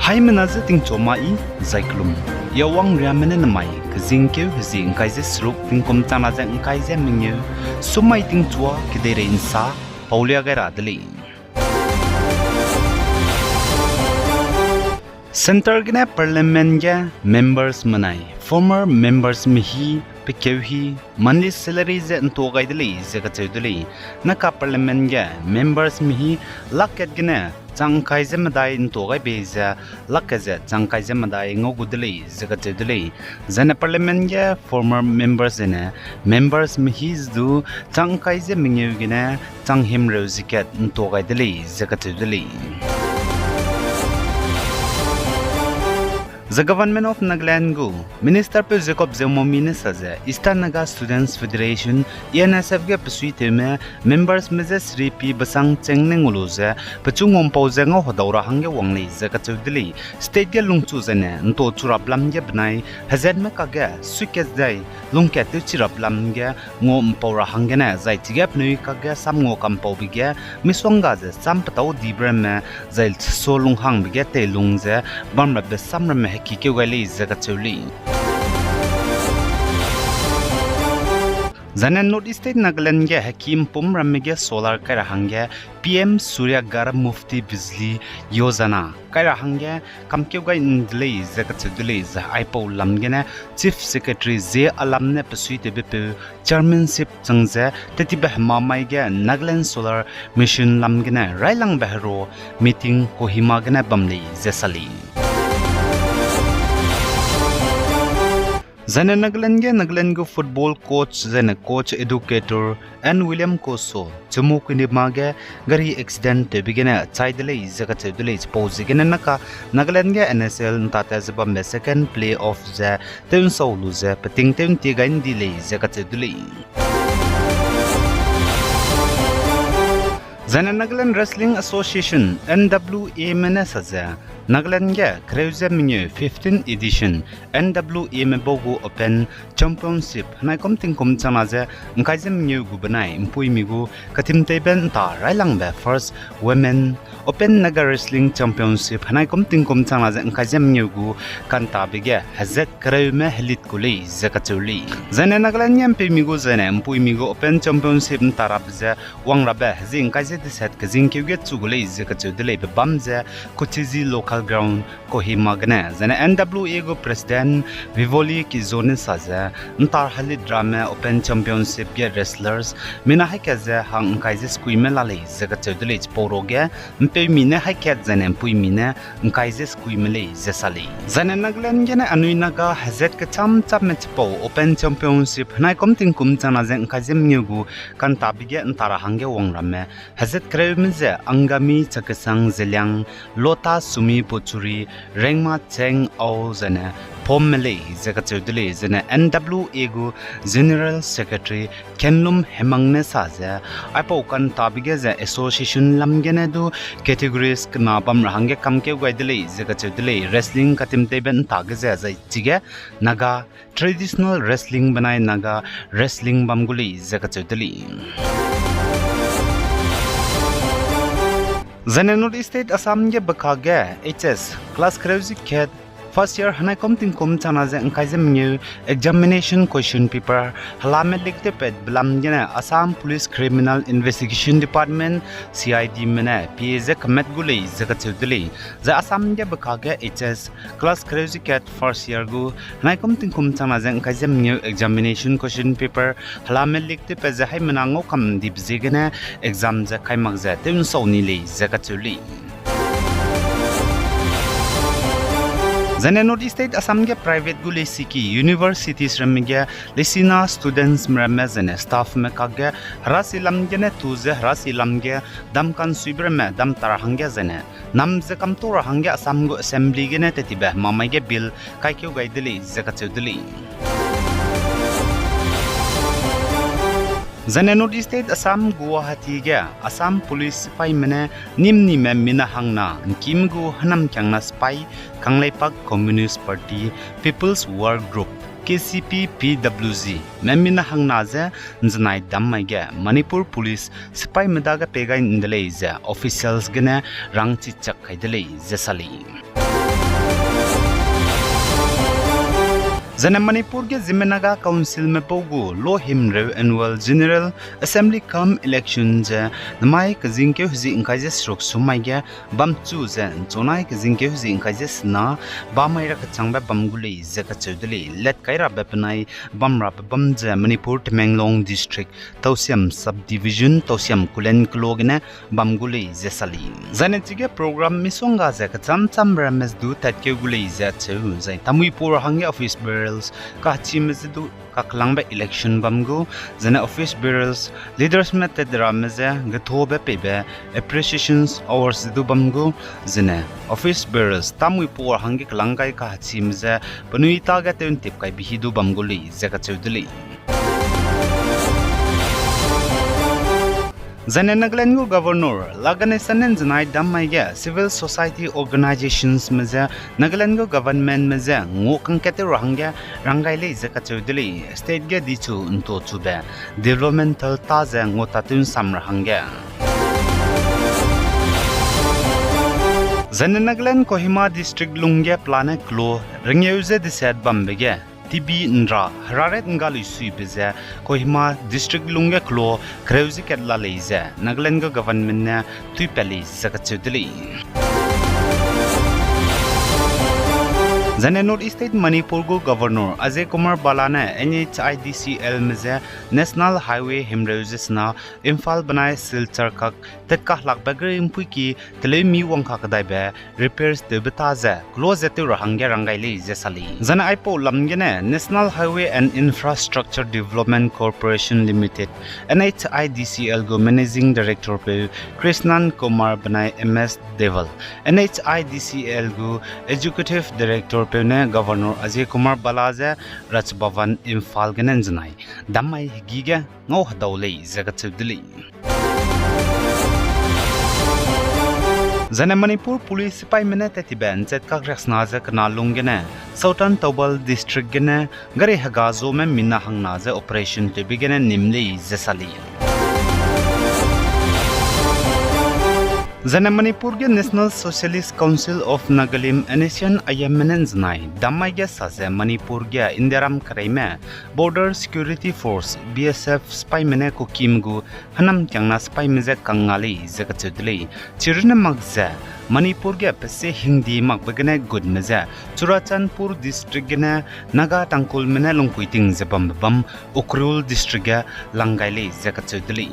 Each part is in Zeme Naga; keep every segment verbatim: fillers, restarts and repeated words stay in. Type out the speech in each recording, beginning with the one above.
Haimena je tingchua ma i, zai kelum. Yawang riame ne namai, kezingkeu hezi ngkai ze seruk tingkum changna ze ngkai ze mengeu, sumai tingchua kedeirei nsa, paulia gai ra de lei. Centre gene Parliament ge members menai, former members mehî, pekeu hî, monthly salary ze ntua gai de lei ze kacheu de lei. Naka Parliament ge members mehî lakh kat gene chang ngkai ze medai ntua gai bei ze, lakh kat ze chang ngkai ze medai ngau gu de lei ze kacheu de lei. Zaine Parliament ge former members zene members mehî ze du chang ngkai ze mengeu gene chang himreu ze kat ntua gai de lei ze kacheu de lei. Zai Government of Nagaland gu Ministerpeu Jacob Zeomomi ne sa ze Eastern Naga Students Federation, E N S F ge besuitewme membersme je sripi besang cheng ne ngau lu ze pechu nguampau ze ngau hedau ra hangge wang lei ze kacheu de lei. State ge lungchu zaine nta chu rap lam ge benai hezatme kakge suikat zai lungkat tewchi rap lam ge ngua mpau ra hanggene zai chige penui kakge sam ngua kampaube ge misongga ze sam petâu dibe ramme zai so lunghangbe ge teilung ze bam rabe sam ramme hekikeu gai lei ze kacheu lei. Zaine North East State Nagaland ge heki mpum ramme ge solar kai ra hangge P M Surya Ghar Mufti Bijli Yojana kai ra hangge kamkeu gai nde lei ze kacheu de lei. Zai aipau lam gene Chief Secretary J Alam ne besuitewbepeu chairmanship chang ze tetibe hemamai ge Nagaland Solar Mission lam gene railangbe hero meeting Kohima gene bam lei ze sa lei. Zaine Nagaland ge Nagaland gu football coach zaine coach educator N William Koso Chumukedima ge gari accident tewbe gene chai de lei ze kacheu de lei. Chipau ziegene naka Nagaland ge N S L ntate ze bambe second playoff ze tew'nsau lu ze peting tew'ntie gai ndi lei ze kacheu de lei. Zaine Nagaland Wrestling Association, N W A me ne sa ze, Nagaland ge kereu ze mengeu fifteen edition N W A me bau gu Open Championship henaikum tingkum changna ze ngkai ze mengeu gu benai mpuimi gu katimteibe nta railangbe First Women Open Naga Wrestling Championship henaikum tingkum changna ze ngkai ze mengeu gu kantabe ge hezat kereume helit ku lei ze kacheu lei. Zaine Nagaland ge mpeumi gu zaine mpuimi gu Open Championship nta rabe ze wang rabe hezi ngkai ze deset kezingkeu ge chu gu lei ze kacheu de lei. Be bam ze Kuchiji Local Ground Kohima gene. Zaine N W A gu President Vivoli Kizo ne sa ze, nta helit ramme Open Championship ge wrestlers mina haikat ze hang ngkai ze sekuime la lei ze kacheu de lei. Chipau ruage mpeumi ne haikat zaine mpuimi ne ngkai ze sekuime lei ze sa lei. Zaine Nagaland gene anui Naga hezat kecham chamme chipau Open Championship henaikum tingkum changna ze ngkai ze mengeu gu kantabe ge nta ra hangge wang ramme hezat kereume ze Angami Chakesang Zeliang, Lota Sumi Pochuri, Rengma Cheng Au zaine Pom me lei ze kacheu de lei. Zaine N W A gu General Secretary Kenlum Hemang ne sa ze, aipau kantabe ge ze association lam gene du categories kena bam ra hangge kamkeu gai de lei ze kacheu de lei. Wrestling katimteibe nta ge ze zai chige Naga traditional wrestling benai Naga wrestling bam gu lei ze kacheu de lei. Zaine North East State Assam ge bekage H S class kereu ze kat first year henaikum tingkum changna ze ngkai ze mengeu examination question paper helame leak tewpatbe lam gene Assam Police Criminal Investigation Department, C I D me ne pie ze kemat gu lei ze kacheu de lei. Zai Assam ge bekage H S class kereu ze kat first year gu henaikum tingkum changna ze ngkai ze mengeu examination question paper helame leak tewpat ze haimena ngau kam dibe ziegene exam ze kai mak ze tew'nsau ni lei ze kacheu lei. Zaine North East State Assam ge private gu leisiki universities ramme ge leisina studentsme ramme zaine staffme kakge herasi lam gene tu ze herasi lam ge damkansuibe ramme damta ra hangge zaine nam ze kamtu ra hangge Assam gu Assembly gene tetibe hemamai ge bill kaikeu gai de lei ze kacheu de lei. Zaine North East State Assam Guwahati ge Assam Police sipaime ne nimnime mina hangna ngkime gu hênamkiangna sipai Kangleipak Communist Party People's War Group, K C P P W G, me mina hangna ze nzenai dam mai ge Manipur Police sipaime dage pei gai nde lei ze officials gene rangchi chak kai de lei ze sa lei. Zaine Manipur ge Zeme Naga Councilme pau gu lo himreu Annual General Assembly cum Election ze namai kezingkeu hezie ngkai ze seruk sum mai ge bamchu ze nchunai kezingkeu hezie ngkai ze sena bamai ra kechangbe bam gu lei ze kacheu de lei. Let kai rabe penai bam rabe bam ze Manipur Tamenglong District Tousem Subdivision, Tousem Khullen kelo gene bam gu lei ze sa lei. Zaine chige program misongga ze kecham cham ramme ze du tatkeu gu lei ze cheu, zai tamui pau ra hangge office bearers kachime ze du kaklangbe election bam gu, zaine office bearers, leadersme tat ramme ze gethobe peibe appreciation awards ze du bam gu, zaine office bearers tamui pau ra hangge kelang gai kachime ze penui tage tew ntip kaibe hi du bam gu lei ze kacheu de lei. Zaine Nagaland gu Governor La Ganesan ne nzenai dam mai ge civil society organizationsme je Nagaland gu governmentme je ngua kangkat tew ra hangge rang gai lei ze kacheu de lei. State ge dichu ntuachube developmental ta ze ngua tatew nsam ra hangge. Zaine Nagaland Kohima District lungge pelane kelo rengeu ze deset bambe ge T B nra heraret ngga luisuibe ze Kohima District lungge kelo kereu ze kat la lei ze Nagaland gu government ne tuipat lei ze kacheu de lei. Zaine North East State Manipur gu Governor Ajay Kumar Bhalla ne N H I D C Lme je National Highway himreu ze sena Imphal benai Silchar kak tet kahlakbe geri mpuiki teleumi wangka kedaibe repairs tewbe ta ze kelo ze tew ra hangge rang gai lei ze sa lei. Zaine aipau lam gene National Highway and Infrastructure Development Corporation Limited, N H I D C L gu Managing Director peu Krishnan Kumar benai M S Deval, N H I D C L gu Executive Director peu ne Governor Ajay Kumar Bhalla je Raj Bhavan Imphal gene nzenai dam mai hegî ge ngau hedau lei ze kacheu de lei. Zaine Manipur Police sipaîme ne tat tibe nchet kak riaksena ze kena lung gene Southern Thoubal District gene gari hega zome mina hangna ze operation tewbe gene nim lei ze sa lei. Zaine Manipur ge National Socialist Council of Nagalim, N S C N I M me ne nzenai dam mai ge sa ze Manipur ge Indiaram kereime Border Security Force, B S F sipaîme ne Kukime gu hênam kiangna sipaîme je kang nga lei ze kacheu de lei. Chirunne mak ze Manipur ge pese hingdi makbe gene gutme je Churachandpur District gene Naga Tangkhulme ne lungpui ting ze bambe bam Ukhrul District ge lang gai lei ze kacheu de lei.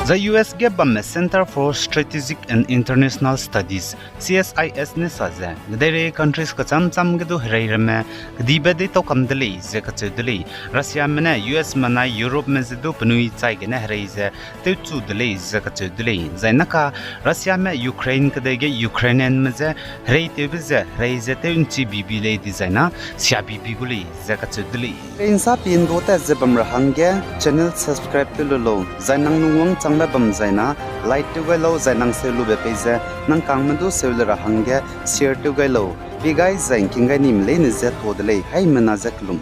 Zai U S ge bamme Center for Strategic and International Studies, C S I S ne sa ze kedeirei countries kecham cham ge du herei ramme kedibe deitau kam de lei ze kacheu de lei. Russiame ne U S menai Europeme ze du penui chai gene herei ze tewchu de lei ze kacheu de lei. Zai naka Russiame Ukraine kedei ge Ukrainianme je hereitewbe ze herei ze tew nchi bibi lei dizai na sia bibi gu lei ze kacheu de lei. Reinsa pindua tat ze bam ra hangge channel subscribe tew lu lau, zai nang lungwang changbe bam zai na like tew gai lau, zai nang seu lube pei ze nang kangme du seu le ra hangge share tew gai lau. Pi gai zai ngking gai nime leine je to de lei, haimena je kelum.